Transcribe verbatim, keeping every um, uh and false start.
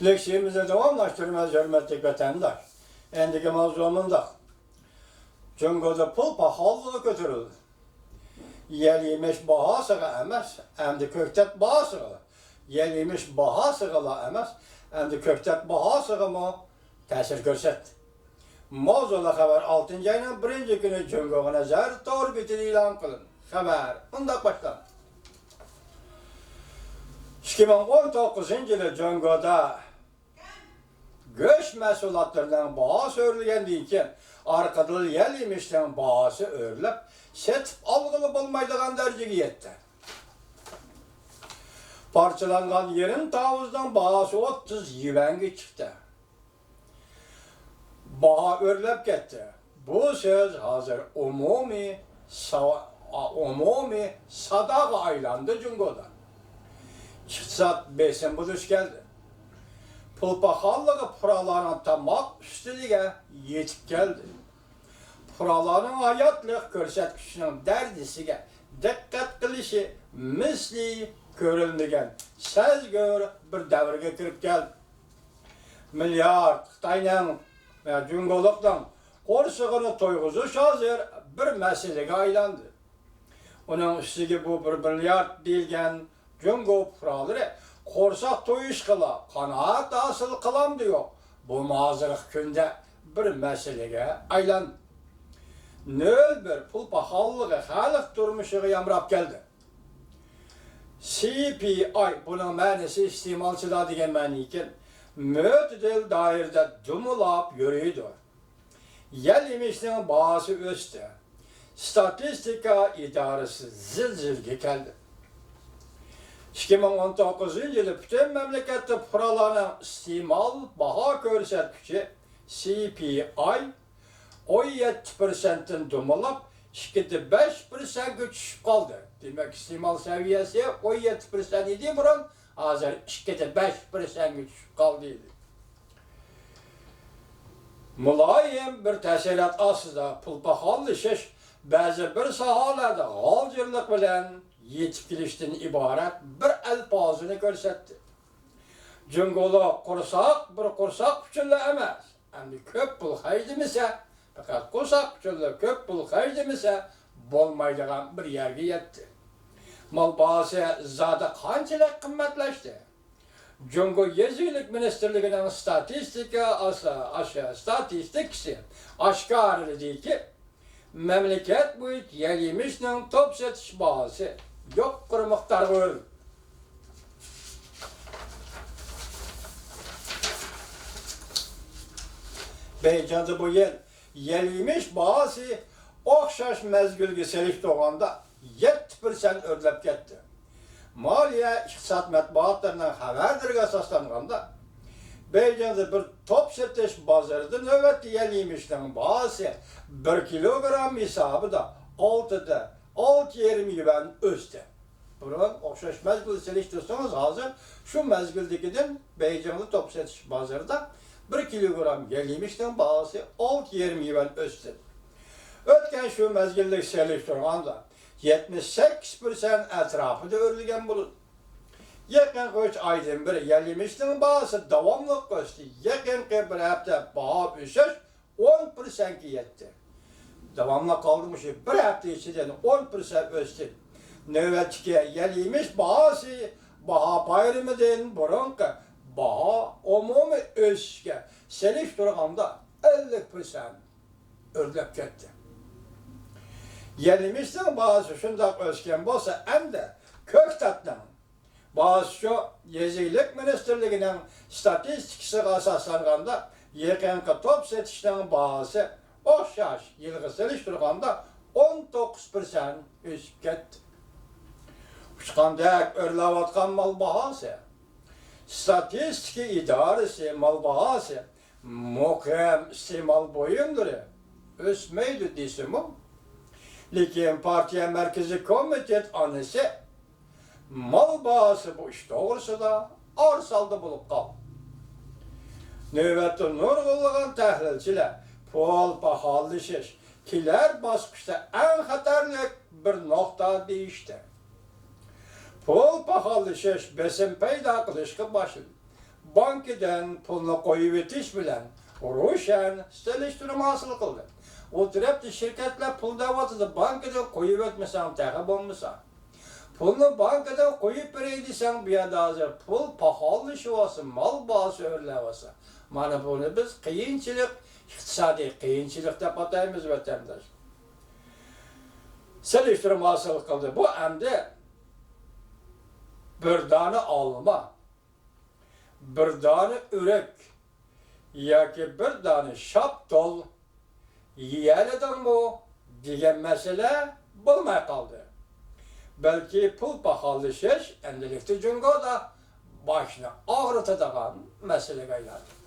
لېكسىيەمىزنى داۋاملاشتۇرىمىز، ھۆرمەتلىك ۋەتەنداش. ئەندىكى ماۋزۇ مۇنداق. جۇڭگودا پۇل پاخاللىقى كۆتۈرۈلدى. يەل يېمىش باھاسىغا ئەمەس، ئەمدى كۆكتات باھاسىغا، يەل يېمىش باھاسىغىلا ئەمەس، ئەمدى كۆكتات باھاسىغىمۇ تەسىر كۆرسەتتى. ماۋزۇلۇق خەۋەر ئالتىنچى ئاينىڭ بىرىنچى كۈنى جۇڭگوغا نەزەر تور بېتىدە ئېلان قىلىندى. خەۋەر مۇنداق باشلاندى. ئىككى مىڭ ئون توققۇزىنچى يىلى جۇڭگودا گۆش مەھسۇلاتلىرىنىڭ باھاسى ئۆرلىگەندىن كېيىن، ئارقىدىنلا يەل يېمىشنىڭ باھاسى ئۆرلەپ، سېتىپ ئالغىلى بولمايدىغان دەرىجىگە يەتتى. پارچىلانغان يېرىم تاۋۇزنىڭ باھاسى ئوتتۇز يۈەنگە چىقتى. باھا ئۆرلەپ كەتتى. بۇ سۆز ھازىر ئومۇمىي سا-، ئومۇمىي ساداغا ئايلاندى جۇڭگودا. ئىقتىساد بېسىمغا دۇچ كەلدى. پۇل پاخاللىقى پۇقرالارنىڭ تاماق ئۈستىلىگە يېتىپ كەلدى. پۇقرالارنىڭ ھاياتلىق كۆرسەتكۈچىنىڭ دەرىجىسىگە دىققەت قىلىشى مىسلى كۆرۈلمىگەن سەزگۈر بىر دەۋرگە كىرىپ كەلدى. مىليارد خىتاينىڭ ۋە جۇڭگولۇقنىڭ قورسىقىنى تويغۇزۇش ھازىر بىر مەسىلىگە ئايلاندى. ئۇنىڭ ئۈستىگە بۇ بىر مىليارد دېيىلگەن جۇڭگو پۇقرالىرى قورساق تويۇشقىلا قانائەت ھاسىل قىلامدۇ يوق، بۇمۇ ھازىرقى كۈندە بىر مەسىلىگە ئايلاندى. نۆل بىر پۇل پاخاللىقى خەلق تۇرمۇشىغا يامراپ كەلدى. سى پى ئاي، بۇنىڭ مەنىسى ئىستېمالچىلار دېگەن مەنىكەن، مۆتىدىل دائىرىدە دۇمىلاپ يۈرىدۇ. يەل يېمىشنىڭ باھاسى ئۆستى. ستاتىستىكا ئىدارىسى زىلزىلىگە كەلدى. ئىككى مىڭ ئون توققۇزىنچى يىلى پۈتۈن مەملىكەتتە پۇقرالارنىڭ ئىستېمال باھا كۆرسەتكۈچى، سى پى ئاي، ئون يەتتە پىرسەنتتىن دۇمىلاپ، ئىككى دە بەش پىرسەنتكە چۈشۈپ قالدى. دېمەك، ئىستېمال سەۋىيەسى ئون يەتتە پىرسەنت ئىدى بۇرۇن، ھازىر ئىككى دە بەش پىرسەنتكە چۈشۈپ قالدى. مۇلايىم بىر تەسىرات ئاستىدا پۇل پاخاللىشىش بەزى بىر ساھەلەردە غالجىرلىق بىلەن يېتىپ كېلىشتىن ئىبارەت بىر ئەلپازىنى كۆرسەتتى. جۇڭگولۇق قورساق بىر قورساق ئۈچۈنلا ئەمەس، ئەمدى كۆپ پۇل خەجلىمىسە، پەقەت قورساق ئۈچۈنلا كۆپ پۇل خەجلىمىسە بولمايدىغان بىر يەرگە يەتتى. مال باھاسى زادى قانچىلىك قىممەتلەشتى؟ جۇڭگو يېزا ئىگىلىك مىنىستىرلىكىنىڭ ستاتىستىكا ئاس-، ئاش-، ستاتىستىكىسى ئاشكارىلىدىكى، مەملىكەت بويىچە يەل يېمىشنىڭ توپ سېتىش باھاسى يۇقىرى مىقدارغا ئۆرلىدى. بېيجىڭدا بۇ يىل يەل يېمىش باھاسى ئوخشاش مەزگىلگە سېلىشتۇرغاندا يەتتە پىرسەنت ئۆرلەپ كەتتى. مالىيە ئىقتىساد مەتبۇئاتلىرىنىڭ خەۋەرلىرىگە ئاساسلانغاندا، بېيجىڭدا بىر توپ سېتىش بازىرىدا نۆۋەتتە يەل يېمىشنىڭ باھاسى بىر كىلوگرام ھېسابىدا ئالتىدە، ئالتە يېرىم يۈەن ئۆستى. بۇرۇن ئوخشاش مەزگىلدە سېلىشتۇرسىڭىز، ھازىر شۇ مەزگىلدىكىدىن بېيجىڭدا توپ سېتىش بازىرىدا بىر كىلوگرام يەل يېمىشنىڭ باھاسى ئالتە يېرىم يۈەن ئۆستى. ئۆتكەن شۇ مەزگىلدىكى سېلىشتۇرغاندا يەتمىش سەككىز پىرسەنت ئەتراپىدا ئۆرلىگەن بولىدۇ. يېقىنقى ئۈچ ئايدىن بېرى يەل يېمىشنىڭ باھاسى داۋاملىق ئۆستى. يېقىنقى بىر ھەپتە باھا ئۆسۈش ئون پىرسەنتكە يەتتى. داۋاملىق قالدى مۇشۇ بىر ھەپتە ئىچىدە يەنە ئون پىرسەنت ئۆستى. نۆۋەتتىكى يەل يېمىش باھاسى باھا بايرىمىدىن بۇرۇنقى باھا ئومۇمىي ئۆسۈشكە سېلىشتۇرغاندا ئەللىك پىرسەنت ئۆرلەپ كەتتى. يەل يېمىشنىڭ باھاسى شۇنداق ئۆسكەن بولسا، ئەمدى كۆكتاتنىڭ باھاسىچۇ؟ يېزا ئىگىلىك مىنىستىرلىكىنىڭ ستاتىستىكىسىغا ئاساسلانغاندا، يېقىنقى توپ سېتىشنىڭ باھاسى ئوخشاش يىلغا سېلىشتۇرغاندا ئون توققۇز پىرسەنت ئۆسۈپ كەتتى. ئۇچقاندەك ئۆرلەۋاتقان مال باھاسى. ستاتىستىكا ئىدارىسى مال باھاسى مۇقىم ئىستېمال بۇيۇملىرى ئۆسمەيدۇ دېسىمۇ، لېكىن پارتىيە مەركىزىي كومىتېت ئانىسى مال باھاسى بۇ ئىش توغرىسىدا ئارىسالدى بولۇپ قالدى. نۆۋەتتە نۇرغۇنلىغان تەھلىلچىلەر پۇل پاخاللىشىش كېلەر باسقۇچتا ئەڭ خەتەرلىك بىر نۇقتا دېيىشتى. پۇل پاخاللىشىش بېسىم پەيدا قىلىشقا باشلىدى. بانكىدىن پۇلنى قويۇۋېتىش بىلەن روشەن سېلىشتۇرما ھاسىل قىلدى. ئۇ تەرەپتە شىركەتلەر پۇل دەۋاتىدۇ، بانكىدىن قويۇۋەتمىسەڭ تېخى بولمىسا. پۇلنى بانكىدىن قويۇپ بېرەي دېسەڭ، بۇ يەردە ھازىر پۇل پاخاللىشىۋالسا، مال باھاسى ئۆرلەۋالسا. مانا بۇنى بىز قىيىنچىلىق، ئىقتىسادىي قىيىنچىلىق دەپ ئاتايمىز، ۋەتەنداش. سېلىشتۇرما ھاسىل قىلدى. بۇ ئەمدى بىر دانە ئالما، بىر دانە ئۆرۈك ياكى بىر دانە شاپتۇل يېيەلىدىڭمۇ دېگەن مەسىلە بولماي قالدى. بەلكى پۇل پاخاللىشىش ئەمدىلىكتە جۇڭگودا باشنى ئاغرىتىدىغان مەسىلىگە ئايلاندى.